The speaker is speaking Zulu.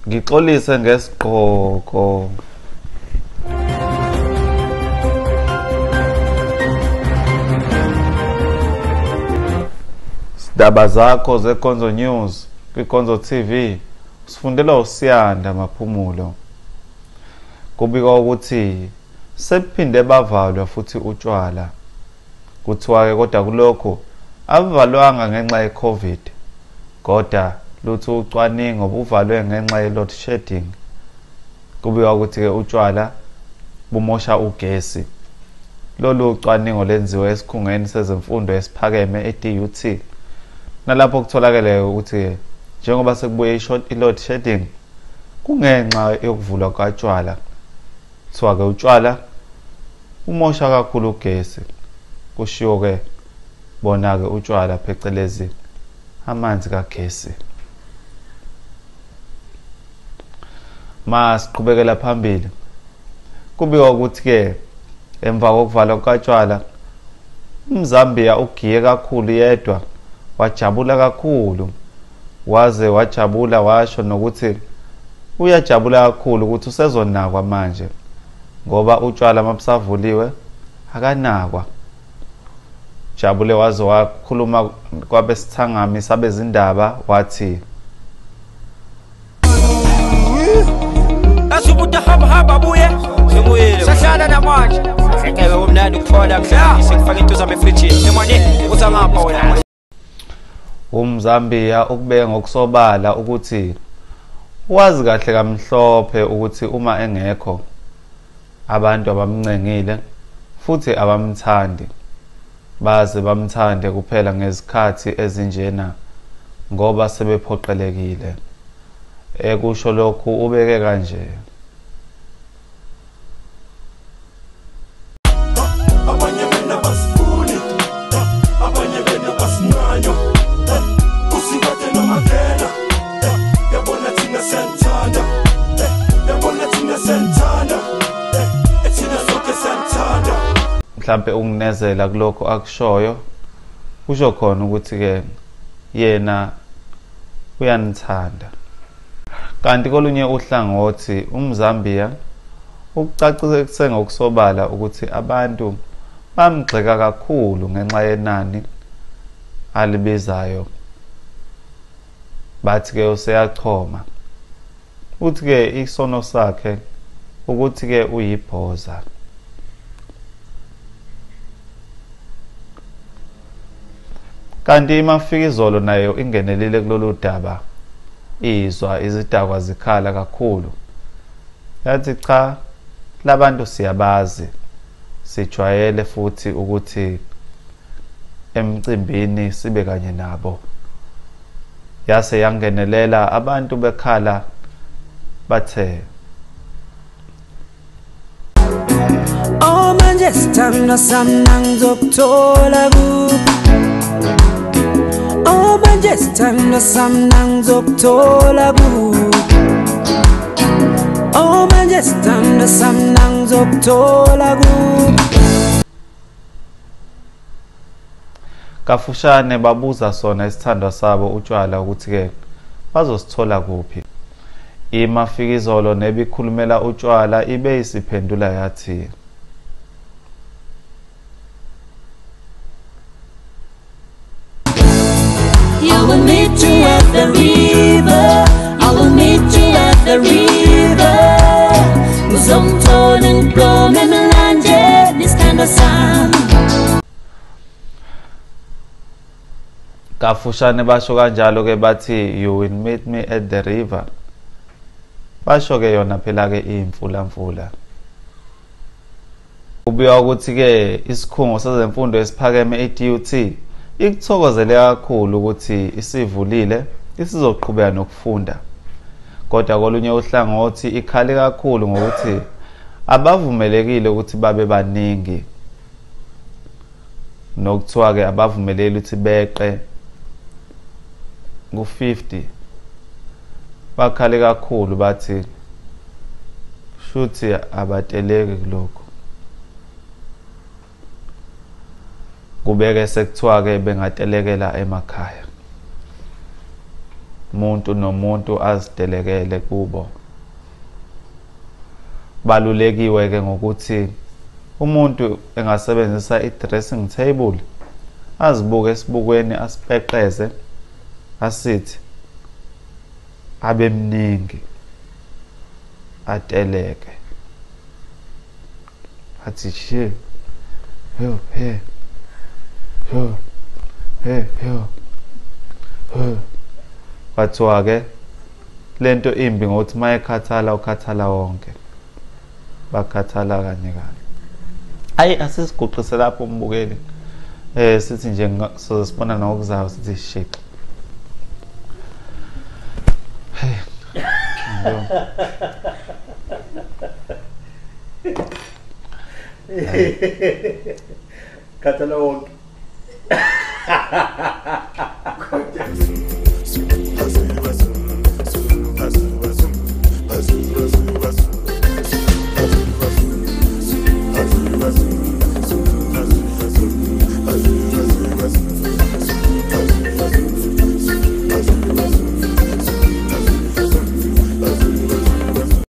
Ngixolise ngesigqoko. Sidaba zakho zeKonzo News kwiKonzo TV sifundela uSiyanda Maphumulo. Kubikwa ukuthi sephinde bavalwa futhi utshwala. Kuthiwa ke kodwa kulokho abavalwanga ngenxa yeCovid, kodwa lutho ucwaningo buvalwe ngenxa ye-load shedding. Kubikwa ukuthi ke utshwala bumosha ugesi. Lolu ucwaningo lenziwe esikhungweni sezemfundo esiphakeme e-DUT, nalapho kutholakele ukuthi njengoba sekubuye i-load shedding kungenxa yokuvulwa kwatshwala. Kuthiwa ke utshwala umosha kakhulu ugesi. Kushiwo ke bona ke utshwala phecelezi amanzi kagesi. Masiqhubekela phambili, kubikwa ukuthi ke emva kokuvalwa kukatshwala uMzambia ugiye kakhulu yedwa, wajabula kakhulu, waze wajabula washo nokuthi uyajabula kakhulu ukuthi usezonakwa manje ngoba utshwala mabusavuliwe akanakwa. Jabule waze wakhuluma kwabesithangami sabezindaba wathi uMzambia ukubeke ngokusobala ukuthi wazi kahle kamhlophe ukuthi uma engekho abantu abamncengile futhi abamthandi, baze bamthande kuphela ngezikhathi ezinjena ngoba sebephoqelekile. Ekusho lokhu ubeke kanje. Mhlambe ukunezela kulokho akushoyo kusho khona ukuthi ke yena uyanithanda. Kanti kolunye uhlangothi uMzambia ukucacise ngokusobala ukuthi abantu bamgxeka kakhulu ngenxa yenani alibizayo, bathi ke useyachoma. Uthi ke isono sakhe ukuthi ke uyibhoza. Kanti iMafikizolo nayo ingenelile kulolu daba, izwa izidakwa zikhala kakhulu, yathi cha, labantu siyabazi, sijwayele futhi ukuthi emcimbini sibe kanye nabo. Yase yangenelela abantu bekhala bathe oh manje sithandwa sami ngizokuthola kuphi, oh manje sithandwa sami ngizokuthola kuphi, oh manje sithandwa sami ngizokuthola kuphi. Kafushane babuza sona isithandwa sabo utshwala ukuthi ke bazosithola kuphi. IMafikizolo nebikhulumela utshwala ibe isiphendula yathi you will meet you at the river, I will meet you at the river. Uzongithola ngiqome emlanjeni isithandwa sami. Kafushane basho kanjalo ke bathi you will meet me at the river. Basho ke yona phela ke imfula mfula. Kubikwa ukuthi ke isikhungo sezemfundo esiphakeme e-DUT ikuthokozele kakhulu ukuthi isivulile isizoqhubeka nokufunda. Kodwa kolunye uhlangothi ikhale kakhulu ngokuthi abavumelekile ukuthi babe baningi, nokuthiwa ke abavumeleli ukuthi beqe ku-50. Bakhale kakhulu bathi shuthi abateleki kulokho. Kubeke sekuthiwa ke bengatelekela emakhaya. Umuntu nomuntu azitelekele kubo. Balulekiwe ke ngokuthi umuntu engasebenzisa i-dressing table, azibuke esibukweni, asipeqeze, asithi abe mningi, ateleke, athi she yo he yo he yo he. Kwathiwa ke lento imbi ngokuthi mayekhathala ukhathala wonke, bakhathala kanye kanye. Ayi, asisiguqise lapho umbukeli, sithi nje sozosibona nokuzayo, sithi shiqi. Hey, khathala wonke.